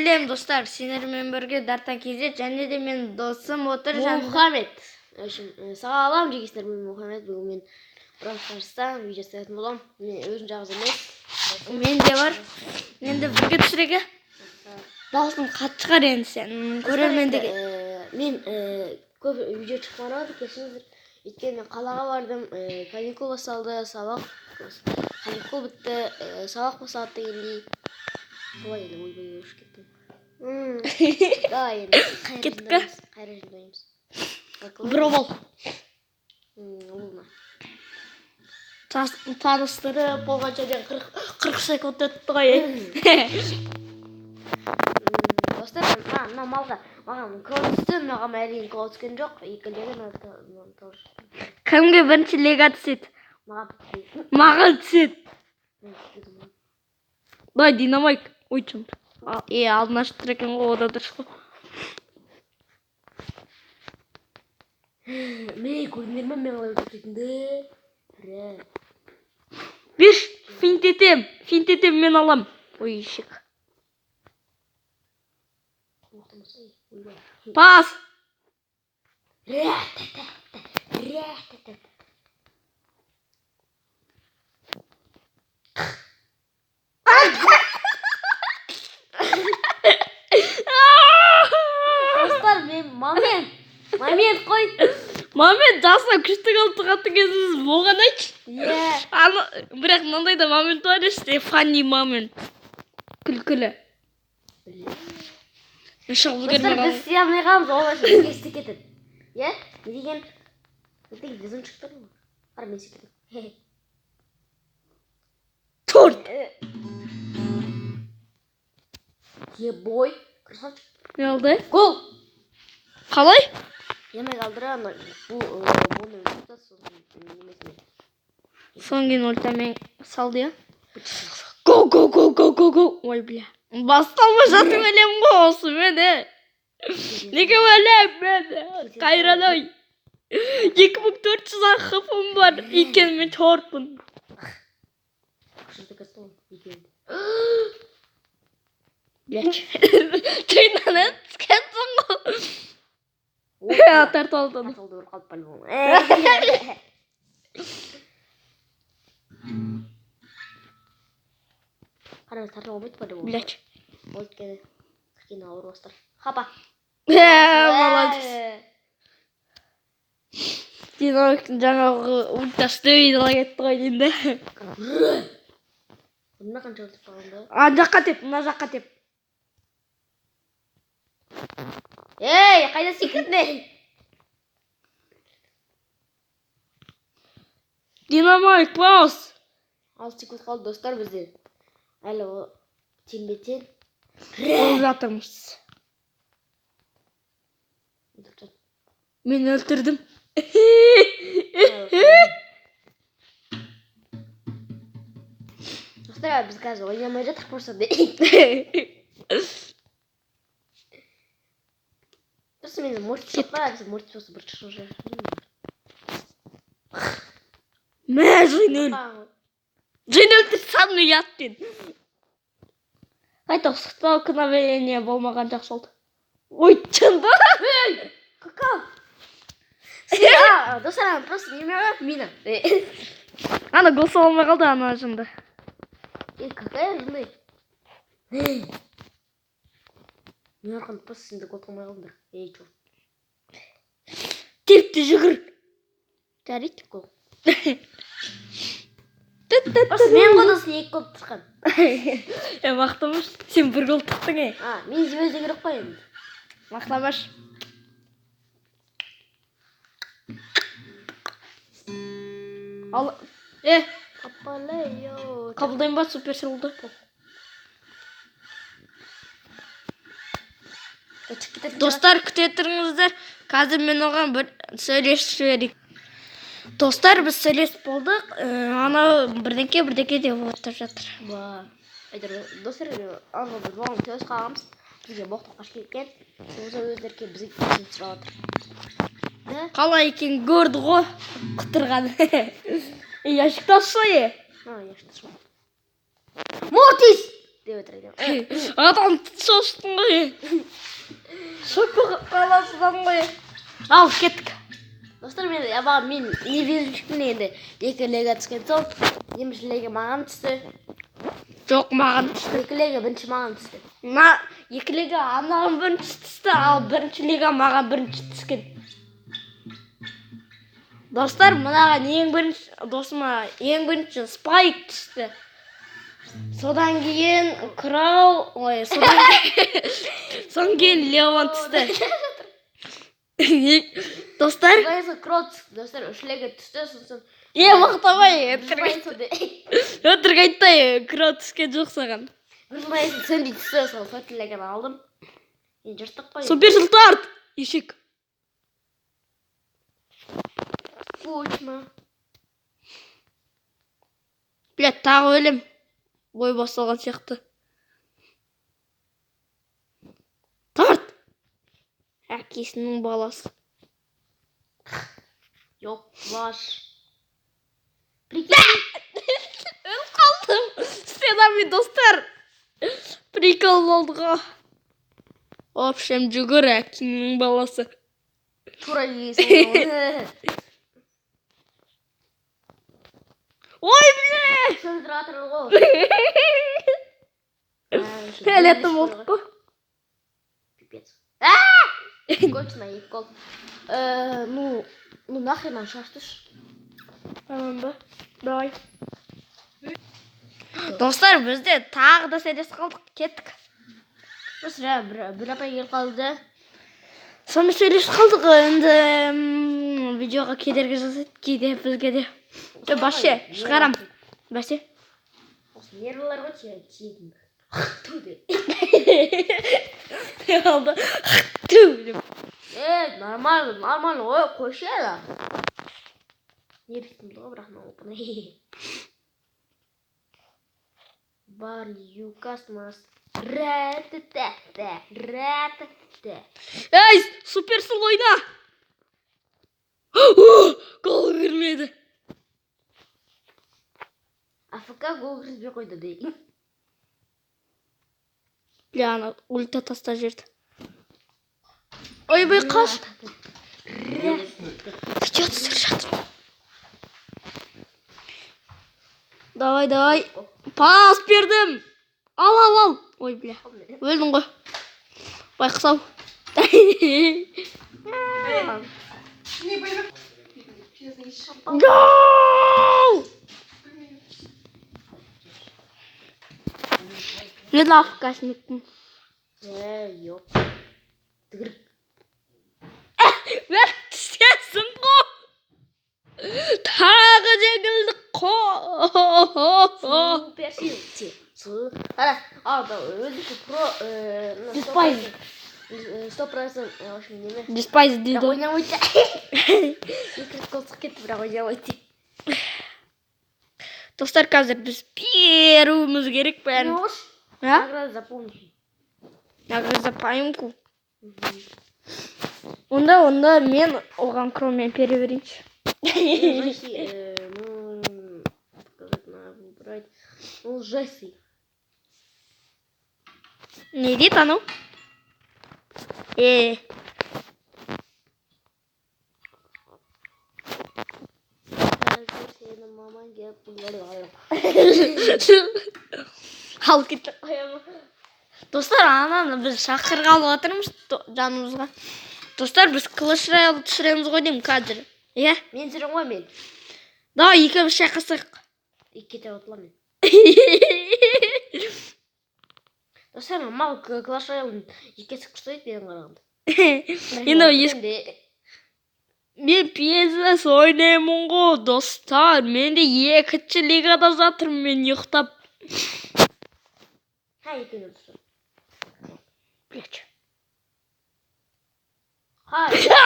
Сәлем, достар! Сендермен бірге Дартан KZ және де менің досым отыр жанымда. Мұхаммед. В общем, салам жегесіздер, мен Мұхаммед. Бүгін мен Brawl Stars'тан видео жасайтын боламын. Мен өзім жалғыз емес. Мен де бар. Енді бірге түсірейік. Дауысым қатты шығар енді сен көрермендерге. Мен көп видео шықпады, кешіріңіздер. Өйткені мен қалаға бардым, каникул басталды, сабақ каникул бітті, сабақ басталды дегендей. Солай енді, ойбай, өшіп кеттім. Давай енді. Кеттік пе? Қай режимде ойнаймыз? Бравл. Ол ма? Таныстырып болғанша дейін 40 секунд өтті ғой. Достар, мына малға маған код түсті, маған әрине код түскен жоқ. Екі лего мына тоже. Кімге бірінші лего түседі? Маған. Маған түседі. Мен түспеді маған. Давай, Динамайк. Ой, чым. Алдын ашып тұр екен ғой, о да дұрыс қой. Мен көрдіңдер ме, мен қалай өтетінді? Рә. Беш, финт етем. Финт етем, мен алам. Ой, ешек. Оқтамаса, ей, ойбай. Пас. Рә, та, та, та, рә, та, та, та. Достар, мен момент. Момент қой. Момент жасына күшті қылып тұрған кезіңіз болған айтшы. Иә. Аны, бірақ мынандай да момент бар іште, фанни момент. Күлкілі. Мен шығып Достар, үлгермей біз қалдым. істей алмай қаламыз, ол вообще бізге істеп кетеді. Иә? Не деген? Не деген везунчик тұр ғой. Қара, мен істеп кетемін. Торт. Ебой. Красавчик. Не алды? Гол. Қалай? Емек алдыра, ана бұл бұны өлтіріп тастады, сосын немесіне. Содан кейін ультамен салды, иә? Го, го, го, го, го, го. Ой, бля. Басталмай жатып өлемін ғой осымен, е. Неге өлемін мен? Қайран ой. 2400 ақ хпм бар. Өйткені мен тортпын. Күшті кастом екеуі. Блядь. Жайнанан түскенсің ғой. Тартып алды оны. Тартылды, өліп қалды по-любому. Қараңыз, тартуға болмайды по-любому. Блядь. Ол өйткені кішкене ауыр бастар. Хапа. Молодец. Динамиктің жаңағы ультасы дөй кетті ғой деймін да. Мына қанша өлтіріп қалған ба? Ана жаққа теп, мына жаққа теп. Ей, қайда секірдің? Динамик, паус. 6 секунд қалды, достар, бізде. Әлі ол теңбе-тең. Болып жатырмыз. Өлтіріп тастады. Мен өлтірдім. Достар, біз қазір ойнамай жатырық просто. Просто менде Мортис жоқ па? Біз Мортис болса бір шығып жүр. Мә, Жин өл. Жин өлтіріп тастадым ұятпен. Қайта обновление болмаған жақсы болды. Ой, чынды. Какао. Достар, ана просто неме ғой, мина. Ана гол сала алмай қалды ана жынды. Ей, какая жынды? Мен арқамда просто сендер гол қылмай қалдыңдар. Ей, черт. Тепті жүгір. Жарайды. Гол. Түт-түт. Просто мен ғой досым екі гол тыққан. Е, мақтамаш. Сен бір гол тықтың, е. А, мен звезда керек қой енді. Мақтамаш. Ал, е, Папалайо. қабылдаймын ба суперселді? Шығып кететін. Достар, күте тұрыңыздар. Қазір мен оған бір сөйлесіп жіберейік. Достар, біз сөйлесіп болдық. Анау бірдеңке бірдеңке деп отырып жатыр. Ба. Айтар, достар, ана біз оған сөз қалғанбыз. Бізге боқтап қашып кеткен. Сосын өздері келіп бізге кешірім сұрап жатыр. Да? Қалай екенін көрді ғой құтырған. Е, ящикті ашса, е. А, ящикті ашма. Мортис! Деп өтірік. Адам шошыттың ғой. Шок қаласың ғой. Ал, кеттік. Достар, мен аба мен не берушімін енді. Екі лега түскен соң, бірінші лега маған түсті. Жоқ, маған түсті. Екі лега бірінші маған түсті. Ма, екі лига анаған бірінші түсті, ал бірінші лига маған бірінші түскен. Достар, мынаған ең бірінші досыма ең бірінші Спайк түсті. Содан кейін Крау, ой, содан кейін, содан кейін Леон түсті. Достар, Содан кейін Крот түсті. Достар, үш лега түсті, сосын е, мақтамай, өтірік бір пайыз өтірік айтпай, Крау түскен жоқ саған. бір пайыз Сэнди түсті, сол төрт леганы алдым. Енді жырттық қой. Суперсел тарт! Ешек. Кучма. Бля, тағы өлем. Ой, басталған сияқты. Тарт! Әкесінің баласы. Yok var. Прикинь. Өліп қалдым. Стенами, достар. Прикол болды ғой. В общем, жүгір әкеңнің баласы. Тура жейсің. Ой, бля! Сөндіріп жатыр ғой. Өлетін болдық қой. Пипец. Кончено, екі гол. Ну нахрен нам шашты. Tamam ба? Давай. Достар, бізде тағы да сөйлесіп қалдық. Кеттік. Бір бір апай келіп қалды. Сонымен сөйлесіп қалдық. Енді видеоға кедергі жасайды кейде бізге де. Е, бәсе, шығарам. Бәсе. Осы нервылар ғой тиетін. Ту деп. Алды. Ту деп. Е, нормально, нормально ғой, қойшы әлі. Не бітімді ғой, бірақ мынау оп-оңай. Барли, Юкасмас. Ра-та-та-та, ра-та-та. Ей, суперсел ойна. Гол кірмеді. АФК гол кіргізбей қойды дей. Бля, ана ульта таста жерді. Ойбай, қаш. Видео түсіріп жатырмын. Давай, давай. Пас бердім. Ал, ал, ал. Ой, бля. Өлдің ғой. Байқұс-ау. Гол! Мен АФКшникпін. Е, yok. Түгірік. Мен түсесің ғой. Тағы жеңілдік қой. Супер сил. Қара, ал, да, өзінше про, Жүз пайыз. 100%, в общем, неме. 100% дейді Бірақ ғой. ойнамайды. Екі рет гол шығып кетті, бірақ ойнамайды. Достар, қазір біз беруіміз керек бәрін. Ош. А? Награда за помощь. Награда за поимку. Онда мен оған Кроумен пере берейінші. Джесси, ну, показать надо выбрать. Ну, Джесси. Не дейді анау? Е, Қазір сені мамаң келіп Алып кетті қоямын. Достар, ананы біз шақырғалы отырмыз жанымызға. Достар, біз Clash Royale түсіреміз ғой деймін қазір. Иә? Мен түсіремін ғой мен. Давай екеуміз шайқасайық. Екі кете ұтыламын мен. Достар, мал Clash Royale жекесі күшті еді менен қарағанда. Енді мен пьесас ойнаймын ғой, достар. Мен де екінші лигада жатырмын мен ұйықтап. Ха, екеуін түсір. Блядь. Қайда?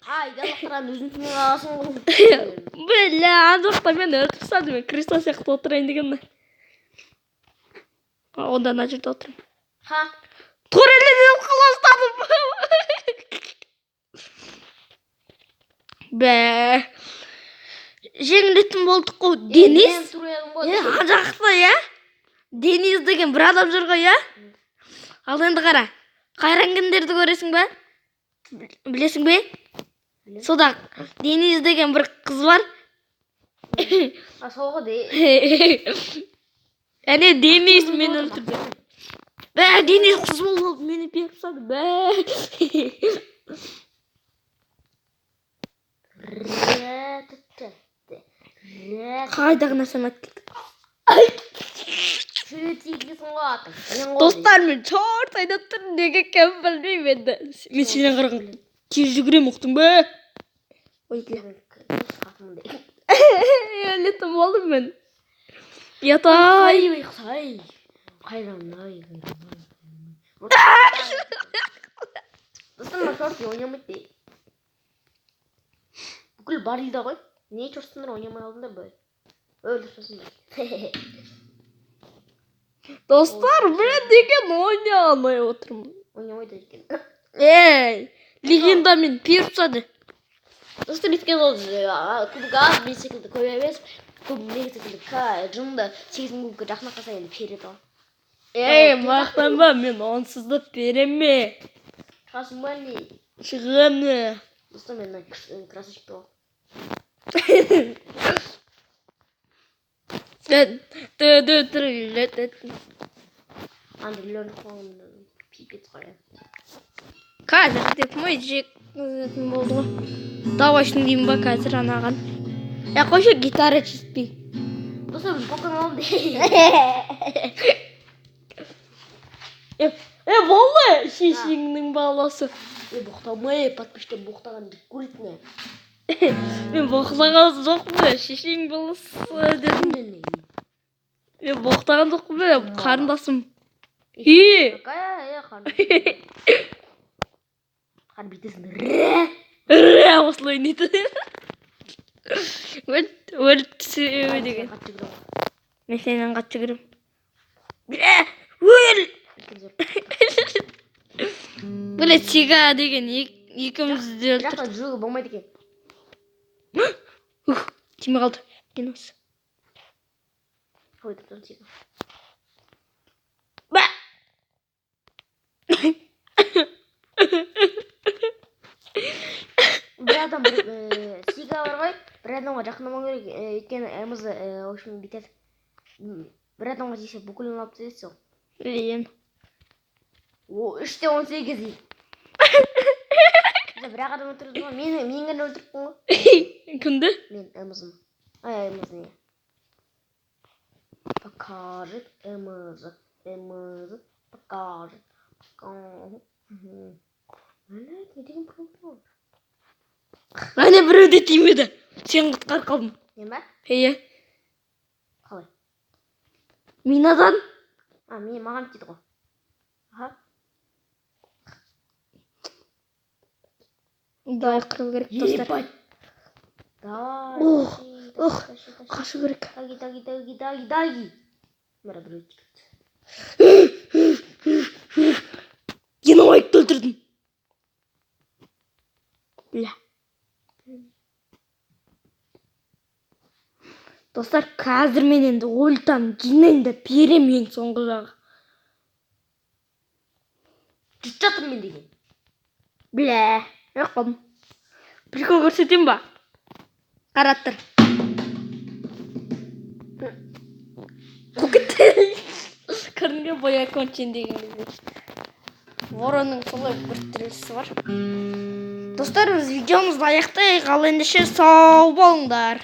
Қайда лақтырған өзің түнен аласың ғой. Бля, ана жақта мен өліп тастадым. Мен кресло сияқты отырайын дегенде. Онда ана жерде отырмын. Ха, Турелден құластадым. Бә. Жеңілетін болдық қой. Денис. Мен тур едім ғой. Е, ана жақта, иә? Денис деген бір адам жүр ғой, иә? Ал енді қара. Қайрангендерді көресің бе? Білесің бе? Білемін. Сонда Денис деген бір қыз бар. А, сол ғой де. Әне Денис мені өлтірді. Бә, Денис қыз болып мені періп тастады. Бә. Рә, т, т, т. Рә, Қайдағы нәрсені айтып кеттік. тигізсің ғой атың. Мен ғой. Достар, мен черт айдап тұрмын, неге екенін білмеймін енді. Мен сенен қараған тез жүгіремін, ұқтың ба? Ой, бля. Өлетін болдым мен. Ятай. Ай, ай, қайран, ай. Достар, мына шорт ойнамайды де. Бүкіл барилда ғой. Не чортсыңдар, ойнамай алдыңдар былай. Өліп тұрсыңдар. Достар, мен деген ойнай алмай отырмын. Ойнамайды екен. Ей, легенда мен періп тастады. Достар, өйткені ол кубок аз, мен секілді көп емес. Көп мен секілді жынды 8000 кубокқа жақын қалса енді переді ғой. Ей, мақтанба, мен онсыз да переме. Шығасың ба не? Шығамын. Достар, мен мына красавчик ғой. Ды. Анда миллион пипец қой. Қазір деп мой жекізетін болды ғой. Давай шын деймін ба қазір анаған. Е, қойшы, гитара жетпей. Достар, біз покон аламын. Е, е, болды, шешеңнің баласы. Е, боқтамай, подписчиктер боқтаған көреді не. Мен боқтаған жоқпын, шешең баласы дедім. Мен боқтаған жоқпын, қарындасым. И. Какая е, қарын. Қар бүйтесің. Рә. Рә, осылай ойнайды. Өліп түсу деген. Қатты жүгіремін. Мен сенен қатты жүгіремін. Бля, өл! Үлкен зор. Бля, Сига деген екеумізді де Бір өлтірді. жақтан жүруге болмайды екен. Ух, тимей қалды. Динос. Ой, тоқтан тиді. Бә! Бір адам бір Сига бар ғой, бір адамға жақындамау керек, өйткені МЗ в общем бүйтеді. Бір адамға тисе бүкілін алып тастайды сол. Блин. О, 3-те 18 дейді. Бір ақ адам өлтірді ғой. Мен ғана өлтіріппін ғой. Кімді? Мен МЗ-ны. Ай, МЗ не. Покажет МЗ. МЗ покажет. Покажет. Міне, не деген проблема? Әне біреу де тимеді. Сен құтқарып қалдың. Мен ба? Иә. Қалай? Минадан. А, мен маған тиді ғой. Аха. Давай қыру керек, достар. Ебать. Давай. Ух, тащи, ух. тащи, тащи. Қашу керек. Даги, даги, даги, даги, даги. Мына біреу тиді. Динамайкты өлтірдім. Бля. Достар, қазір мен енді ультаны жинайын да беремін ең соңғы жағы. Жүріп жатырмын мен деген. Бля, өліп қалдым. Прикол көрсетейін ба? Қарап тұр. Қуып кетті. Кірінге бой окончен деген кезде. Воронның солай бір тілісі бар. Достар, біз видеомызды аяқтайық. Ал ендеше сау болыңдар.